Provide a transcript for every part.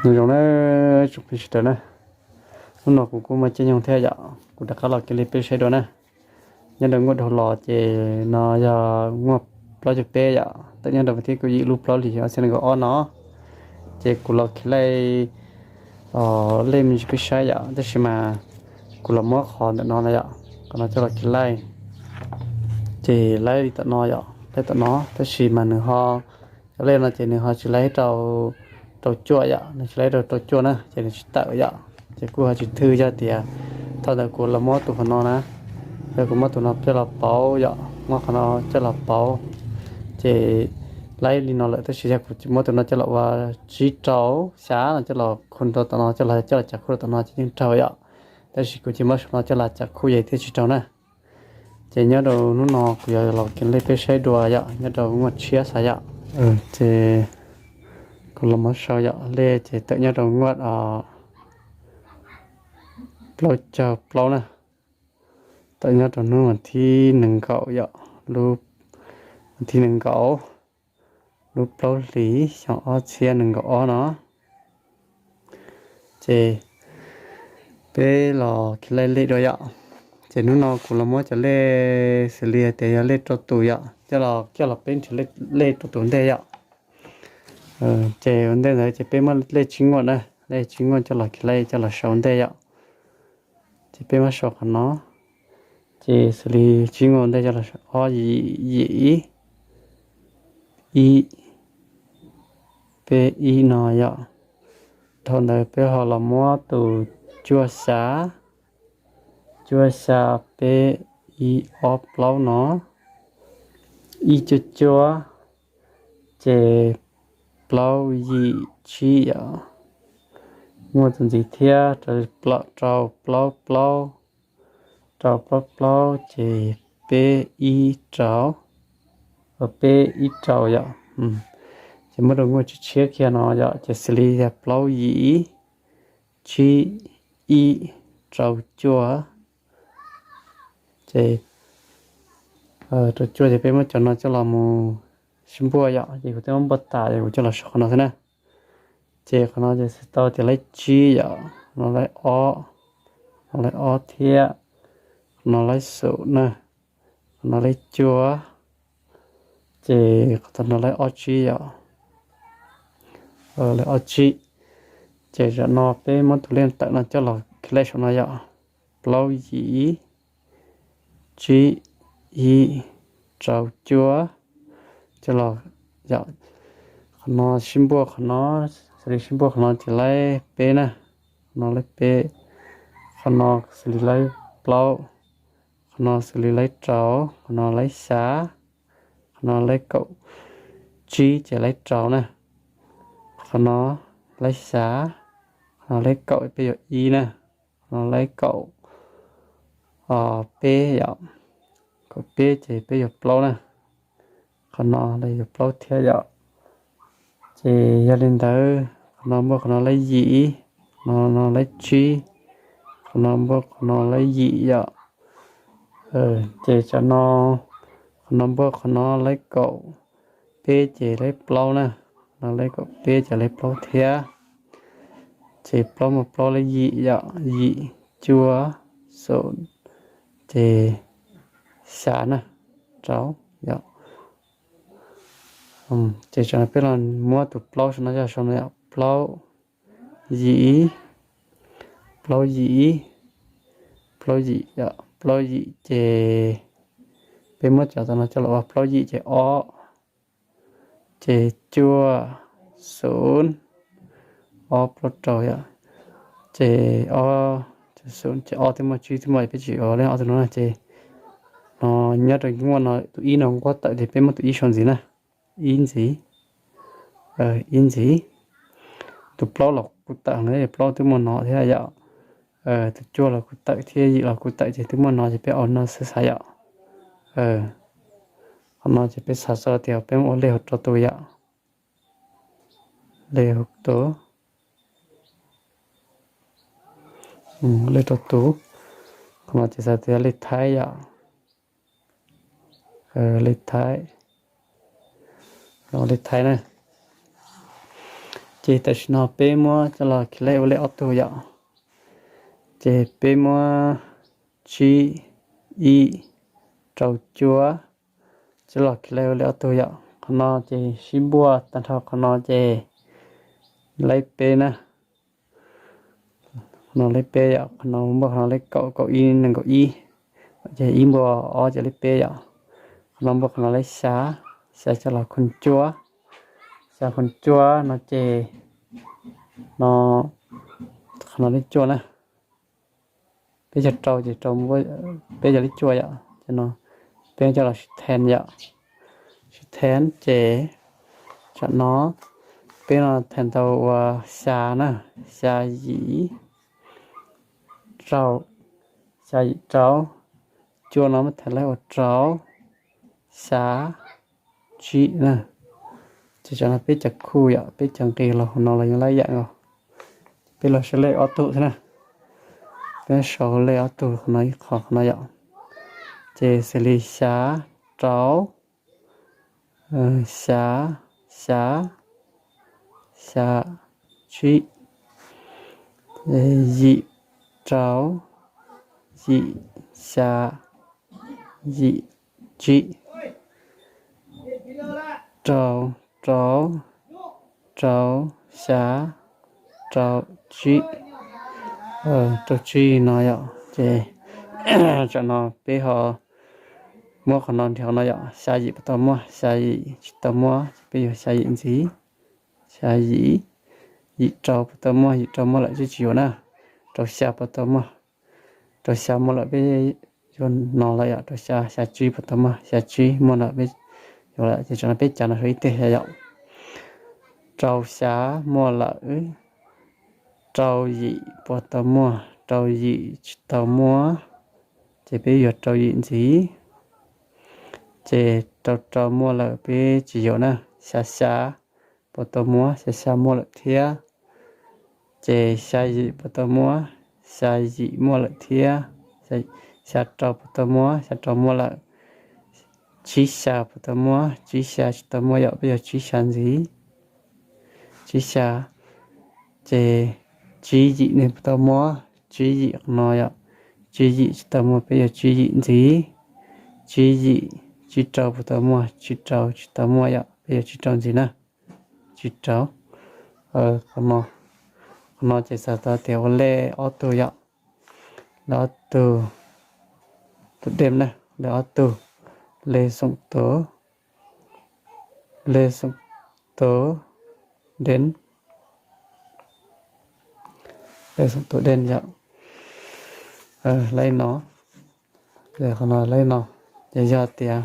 Nyob zoo na, tsoom phooj ywg sawv daws na, hnub no kuv kuj muaj caij nyoog thiab yom, kuv rov qab los kiag li peb saib dua na. Nyob rau ngwaj dhau los ces no yog ngwaj plaub caug peb yom, tawm nyob rau vas thib kaum yim lub plaub hlis ob txhiab nees nkaum ob no, ces kuv los kiag li lej me ntsis peb saib yom, tab sis mas kuv los muab qhov ntawm no na yom, qhov no coj los kiag li, ces laib li tom no yom, laib tom no, tab sis mas nws ho, cov lej no ces nws ho tsis laib rau, rau cuaj yom, nws tsis laib rau, rau cuaj na, ces nws tsis tawm yom, ces kuj ho tsis thwj, yog tias thaum ntawd kuv los muab tus qhov no na, yog kuv muab tus no coj los pauv yom, muab qhov no coj los pauv, ces laib li no lawm, tab sis yog kuv muab tus no coj los ua tsib rau xya no coj los khu rau tom no, coj los, coj los cav khu rau tom no ces yeej raug yom, tab sis kuv cia muab saum no coj los cav khu ces thiaj tsis raug na. Ces nyob rau hnub no kuv yuav los kiag li peb saib dua yom, nyob rau ngwaj tshiab xav yom. Ces kuv los muab sau yom, lej ces tawm nyob rau ngwaj plaub caug plaub na, tawm nyob rau hnub vas thib nees nkaum yom, lub vas thib nees nkaum lub plaub hlis xyoo ob txhiab nees nkaum ob no. Ces peb los kiag li lej dua yom. Ces hnub no kuv los muab cov lej xws li hais tias yog lej rau tus yom, coj los, coj los peb nrhiav lej rau tus ntej yom. Ces ua ntej ntawd ces peb muab lej tsib nyuaj na, lej tsib nyuaj coj los kiag li coj los sau ntej yom. Ces peb muab sau qhov no, ces xws li tsib nyuaj ntej coj los sau ob yim, yim ib, ib, peb ib no yom. Dhau ntawd peb ho los muab tus cuaj xya, cuaj xya peb ib ob plaub no, ib cuaj cuaj, ces plaub yim tsib yom. Muaj tus ntxiv thiab, rau plaub plaub, rau plaub plaub ces peb ib rau, peb ib rau yom. Ces muab rau nyuaj tshiab tshiab kiag no yom, ces xws li yog plaub yim tsib ib rau cuaj. Ces rau cuaj ces peb muab cov no coj los mus sib npuaj yom, ces kuv twb muab npuaj tas ces kuv coj los sau qhov no xwb na. Ces qhov no ces xws tau tias laib tsib yom, qhov no laib ob, qhov no laib ob thiab, qhov no laib xum na, qhov no laib cuaj, ces qhov no laib ob tsib yom, laib ob tsib. Ces zaum no peb muab tus lej tawm no coj los kiag li saum no yom, plaub yim tsib ib rau cuaj, coj los yom. Qhov no sib npuaj qhov no, xws li sib npuaj qhov no ces laib peb na, qhov no laib peb, qhov no xws li laib plaub, qhov no xws li laib rau, qhov no laib xya, qhov no laib kaum tsib ces laib rau na, qhov no laib xya, qhov no laib kaum peb yuav ib na, qhov no laib kaum peb yom, kaum peb ces peb yuav plaub na, qhov no yuav plaub thiab yom. Ces yog li ntawd qhov no npuaj qhov no laib yim, qhov no laib tsib, qhov no npuaj qhov no laib yim yom. Ces tsam no qhov no npuaj qhov no laib kaum peb ces laib plaub na, qhov no laib kaum peb ces laib plaub thiab. Ces plaub muaj plaub laib yim yom, yim cuaj xum, ces xya na, rau yom. Ces tsam no peb los muab tus plaub saum no coj los sau no yom, plaub yim, plaub yim, plaub yim yom, plaub yim ces peb muab cov no coj los ua plaub yim ces ob, ces cuaj xum, ob plaub rau yom, ces ob, ces ob twb muaj tsib twb muaj, peb tsis ua li ob tug no na. Ces no nyob rau nyuaj no tus ib no nquab tawm ces peb muab tus ib sau ntxiv na, ib ntxiv, ib ntxiv. Tus plaub los kuj tawm, plaub twb muaj no thiab yom. Tus cuaj los kuj tawm thiab, yim los kuj tawm ces twb muaj no ces peb ua no xwb xav yom. Qhov no ces peb xav txog tias peb muab ua lej hauv rau tus yom, lej hauv tus, lej rau tus. Qhov no ces xav tias lej thaib yom, lej thaib, lej thaib na. Ces tam sim no peb muab coj los calculate ua lej ob tug yom. Ces peb muab tsib, ib, rau, cuaj coj los calculate ua lej ob tug yom. Qhov no ces sib npuaj tag nrho qhov no ces lej peb na. Qhov no lej peb yom, qhov no npuaj qhov no lej kaum, kaum ib, nees nkaum ib, ces ib npuaj ob ces lej peb yom. Qhov no npuaj qhov no lej xya, xya coj los khu cuaj, xya khu cuaj no ces no, qhov no lej cuaj na. Peb cog rau ces rau, peb cog lej cuaj yom, ces no peb coj los sib then yom, sib then ces tsam no peb no then tau ua xya na, xya yim rau, xya yim rau, cuaj no muab then lawm ua rau, xya tsib na. Ces tsam no peb cov khu yom, peb cov nqis los hauv no los yeej laj yam nkaus. Peb los sau lej ob tug thiab na. Peb sau lej ob tug qhov no ib qho qhov no yom. Ces xws li xya rau, xya, xya, xya tsib, yim rau, yim xya, yim tsib, rau, rau, rau xya, rau tsib, rau tsib no yom. Ces tsam no peb ho muab qhov no nrhiav qhov no yom, xya yim puas tau muaj, xya yim tsis tau muaj, peb yuav xya yim ntxiv, xya yim, yim rau puas tau muaj, yim rau muaj lawm, tsis yuav na, rau xya puas tau muaj, rau xya muaj lawm peb yuav no lawm yom, rau xya, xya tsib puas tau muaj, xya tsib muaj lawm peb yuav lawm, ces tsam no peb cav no saum ib teg yom. Rau xya muaj lawm, rau yim puas tau muaj, rau yim tsis tau muaj, ces peb yuav rau yim ntxiv, ces rau rau muaj lawm peb tsis yuav na, xya xya puas tau muaj, xya xya muaj lawm thiab, ces xya yim puas tau muaj, xya yim muaj lawm thiab, xya rau puas tau muaj, xya rau muaj lawm, tsib xya puas tau muaj, tsib xya tsis tau muaj yom, peb yuav tsib xya ntxiv, tsib xya, ces tsib yim ne puas tau muaj, tsib yim qhov no yom, tsib yim tsis tau muaj, peb yuav tsib yim ntxiv, tsib yim, tsib rau puas tau muaj, tsib rau tsis tau muaj yom, peb yuav tsib rau ntxiv na, tsib rau. Qhov no ces txhais tau tias ua lej ob tug yom, lej ob tug, tus dej na, lej ob tug, lej xoom tus, lej xoom tus dej, lej xoom tus dej yom, lej no, qhov no lej no, ces yog tias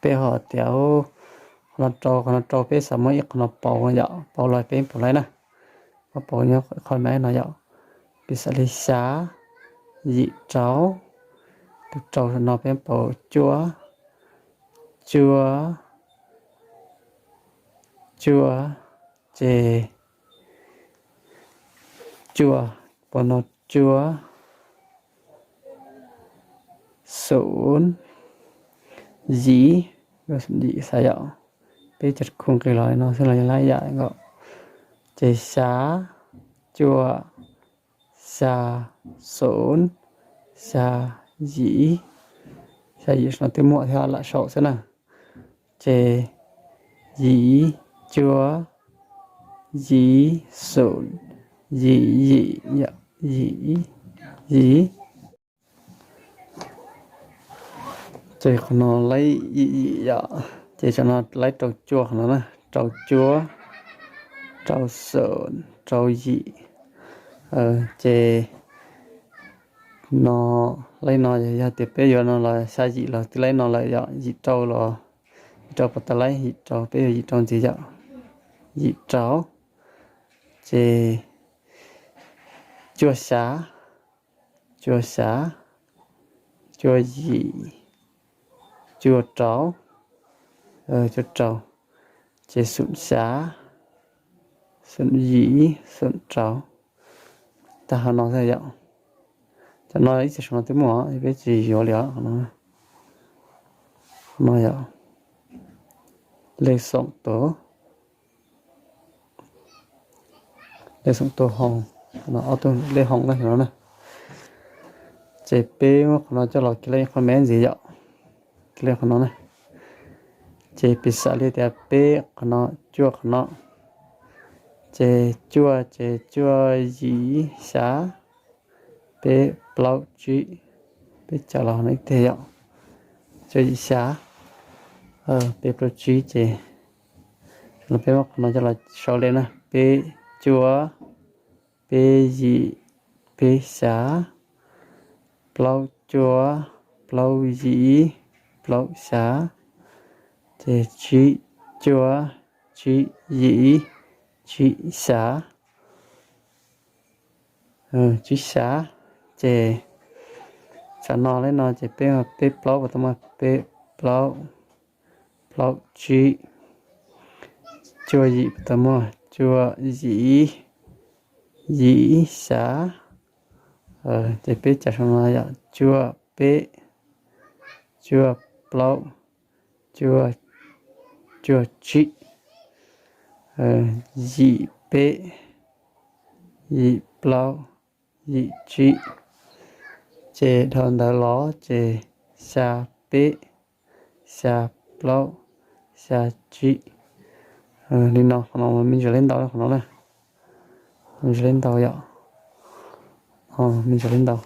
peb ho tias qhov no rau, qhov no rau peb xav muab ib qho no pauv yom, pauv los peb pauv lawm na, pauv nyob qhov no yom, piv xam li xya, yim rau, tus rau no peb pauv cuaj, cuaj, cuaj, ces cuaj, pos no cuaj, xoom, yim, yim xav yom, peb cov khu nqis los no xwb los yog laj yam nkaus, ces xya, cuaj, xya, xoom, xya, yim, xya yim no twb muaj thiab lam saum xwb na, ces yim, cuaj, yim, xoom, yim, yim, yim, yim, ces qhov no laib yim yim yom, ces tsam no laib rau cuaj qhov no na, rau cuaj, rau xoom, rau yim, ces no, laib no yog tias peb yuav no los xya yim los twb laib no lawm yom, yim rau los, yim rau puas tau laib, yim rau peb yuav yim rau ntxiv yom, yim rau, ces cuaj xya, cuaj xya, cuaj yim, cuaj rau, cuaj rau, ces xoom xya, xoom yim, xoom rau, tag qhov no xwb yom. Cov no ib txhia saum no twb muaj, peb tsis yuav li os. No yog lej xoom tus, Lej xoom tus hoo, qhov no ob tug lej hoo na no na. Ces peb muab qhov no coj los kiv lej qhov me ntxiv yom, kiv lej qhov no na. Ces piv xam li tias peb qhov no, cuaj qhov no, ces cuaj, ces cuaj yim xya, peb plaub tsib, peb coj los no ib teg yom, cuaj yim xya, peb plaub tsib ces los peb muab qhov no coj los sau li na, peb cuaj, peb yim, peb xya, plaub cuaj, plaub yim, plaub xya, ces tsib cuaj, tsib yim, tsib xya, tsib xya, ces tsam no li no ces peb, peb plaub puas tau muaj, peb plaub, plaub tsib, cuaj yim puas tau muaj, cuaj yim, yim xya, ces peb coj saum no yom, cuaj peb, cuaj plaub, cuaj, cuaj tsib, yim peb, yim plaub, yim tsib, ces dhau ntawd los ces xya peb, xya plaub, xya tsib. Li no, qhov no me ntsis lej ntau, qhov no na, me ntsis lej ntau yom, me ntsis lej ntau.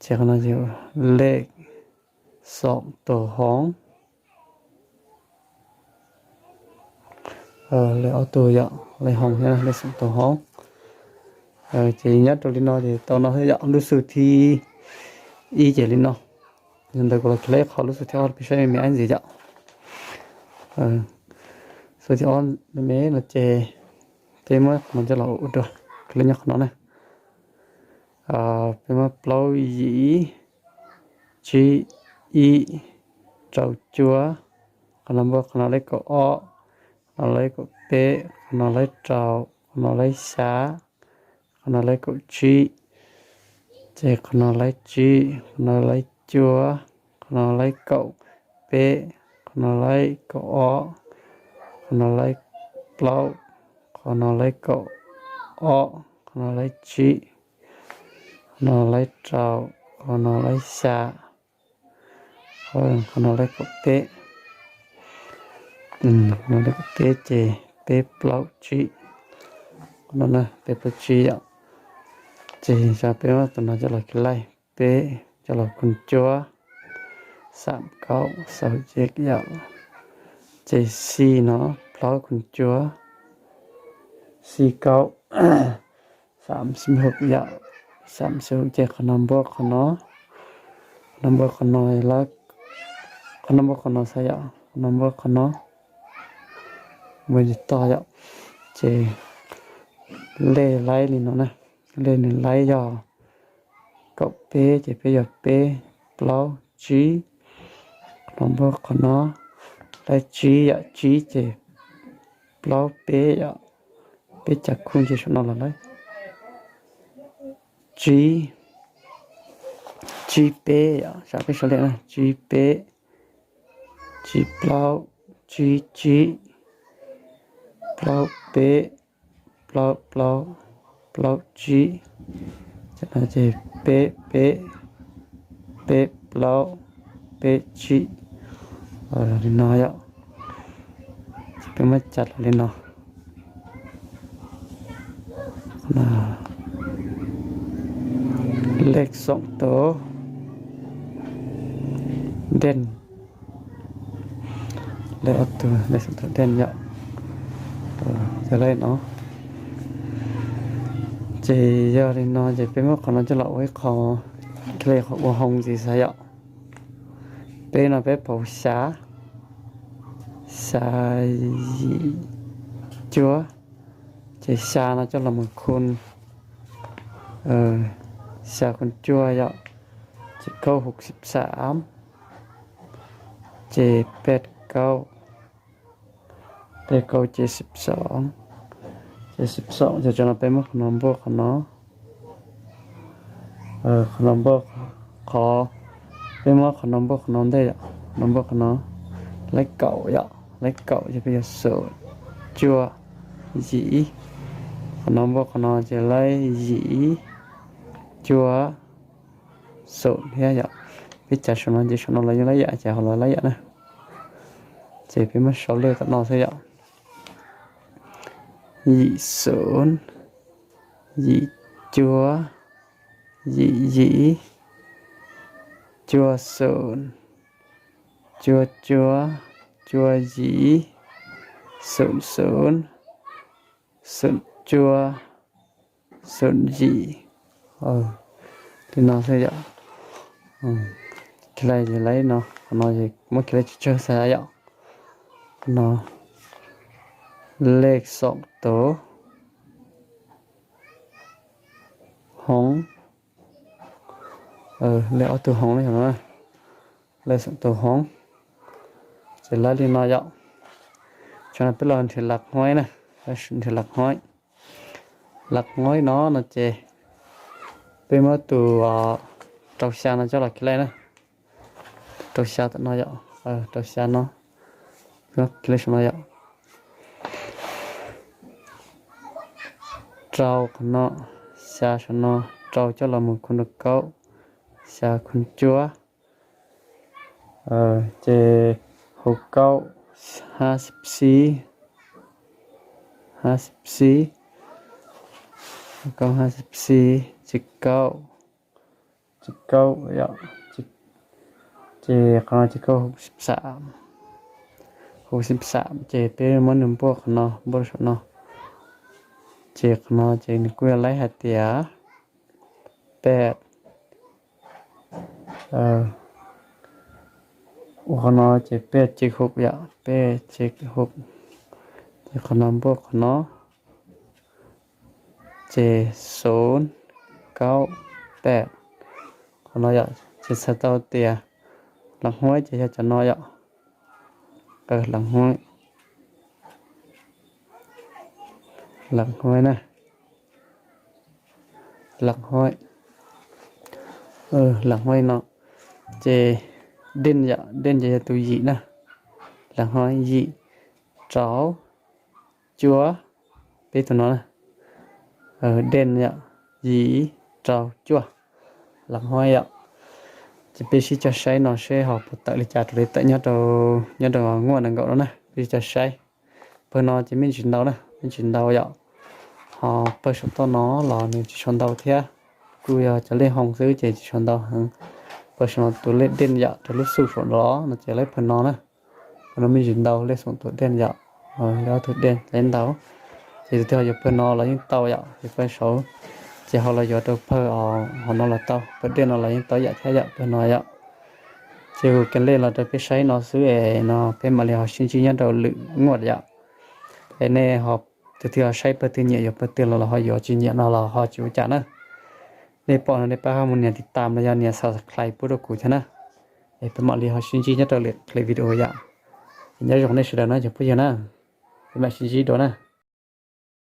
Ces qhov no yog lej xoom tus hoo. Lej ob tug yom, lej hoo thiab lej xoom tus hoo. Ces nyob rau li no ces tau no yom, lub xu thib ib ces li no. Yog ntawd kuv los kiv lej qhov lub xu thib ob peb saib me me ib ntxiv yom. Xu thib ob me me no ces peb muab qhov no coj los ua dua, kiv lej nyob qhov no na. Peb muab plaub yim, tsib ib, rau cuaj, qhov no npuaj qhov no lej kaum ob, qhov no lej kaum peb, qhov no lej rau, qhov no lej xya, qhov no lej kaum tsib, ces qhov no lej tsib, qhov no lej cuaj, qhov no lej kaum peb, qhov no lej kaum ob, qhov no lej plaub, qhov no lej kaum ob, qhov no lej tsib, qhov no lej rau, qhov no lej xya, qhov no lej kaum peb, qhov no lej kaum peb ces peb plaub tsib, qhov no peb plaub tsib yom. Ces peb muab tus no coj los kiv lej, peb coj los khoom cuab, xam kaum xaum ces yom, ces xi no plaub khoom cuab, xi kaum, xam xi hum yom, xam xi hum ces qhov no npuaj qhov no, qhov no npuaj qhov no, qhov no npuaj qhov no xav yom, qhov no npuaj qhov no, npuaj tsis tau yom. Ces lej laib li no na, lej nws laib yog kaum peb ces peb yog peb plaub tsib, qhov no npuaj qhov no, laib tsib yom, tsib ces plaub peb yom, peb coj khoom ces saum no los laib tsib, tsib peb yom, peb sau li no tsib peb, tsib plaub, tsib tsib, plaub peb, plaub plaub, plaub tsib, ces peb peb, peb plaub, peb tsib, li no yom. Ces peb muab coj los li no, lej xoom tus dej, lej ob tug lej xoom tus dej yom, yog li no. Ces yog li no ces peb muab qhov no coj los ua ib qho, li qhov ua hoo ntxiv xav yom. Peb no peb pauv xya, xya yim cuaj, ces xya no coj los mus khoom, xya khoom cuaj yom, ces kaum hum xib xam, ces peb kaum, peb kaum ces xib xoom, ces xib xoom ces tsam no peb muab qhov no npuaj qhov no, qhov no npuaj qhov, peb muab qhov no npuaj qhov no ntej yom, qhov no npuaj qhov no, laib kaum yom, laib kaum ces peb yog xaum cuaj yim, Qhov no npuaj qhov no ces laib yim cuaj xoom thiab yom. Peb cav saum no ces saum no los yeej laib yam, ces ho los laib yam na. Ces peb muab sau lej tom no xwb yom. Yim xoom, yim cuaj, yim yim, cuaj xoom, cuaj cuaj, cuaj yim, xoom xoom, xoom cuaj, xoom yim. Li no xwb yom. Kiag li no, qhov no muab kiag li tsawg xwb yom. Qhov no lej xoom tus hoob, lej ob tug hoob li no, lej xoom tus hoob. Ces laib li no yom. Tsam no peb los nrhiav lam huaib na, nrhiav lam huaib. Lam huaib no no ces peb muab tus rau xya no coj los kiag li na. Rau xya tom no yom, rau xya no, kiag li saum no yom. Rau qhov no, xya saum no, rau coj los mus khum rau kaum, xya khum cuaj, ces hauv kaum, hab xib xib, hab xib xib, hauv kaum hab xib xib, tsib kaum, tsib kaum yom, ces qhov no tsib kaum huv xib xam, huv xib xam ces peb muab nws npuaj qhov no, npuaj saum no. Ces qhov no ces nws kuj yog laib hais tias peb, ua qhov no ces peb tsib huv yom, peb tsib huv. Ces qhov no npuaj qhov no ces xoom kaum peb. Qhov no yom, ces txhais tau tias lam huaib ces yog cov no yom. Lam huaib, lam huaib na, lam huaib, lam huaib no ces dej yom, dej ces yog tus yim na. Lam huaib yim, rau, cuaj, peb tus no na. Dej yom, yim, rau, cuaj, lam huaib yom. Ces peb sib cog saib no seb ho puas tawm li cas raws li tawm nyob rau, nyob rau nguaj nees nkaum no na, peb sib cog saib. Pawg no ces me ntsis ntau na, me ntsis ntau yom. Ho pawg saum toj no los nws tsis tshua ntau thiab, kuj yog cov lej hoo xwb ces tsis tshua ntau heev. Pawg saum no tus lej dej yom, rau lub xum saum no no ces laib pawg no na. Pawg no me ntsis ntau, lej xoom tus dej yom, lej ob tug dej laib ntau. Ces tus twg ho yuav pawg no los yeej tau yom, ces pawg saud ces ho los yuav rau pawg, ho no los tau, pawg dej no los yeej tau yam thiab yom, pawg no yom. Ces kuv kiag lej los rau peb saib no xwb es no peb mam li ho sib ntsib nyob rau lwm nguaj yom. Es nej ho, tus twg ho saib pawg twg nyiam yuav pawg twg los los ho yuav, tsis nyiam no los ho tsis ua cas na. Nej pom no nej pab ho mus nias tiv tam los yog nias subscribe pub rau kuv thiab na. Es peb mam li ho sib ntsib nyob rau lwm clip video yom. Es nyob zoo nej sawv daws no cov phooj ywg na, peb mam sib ntsib dua na.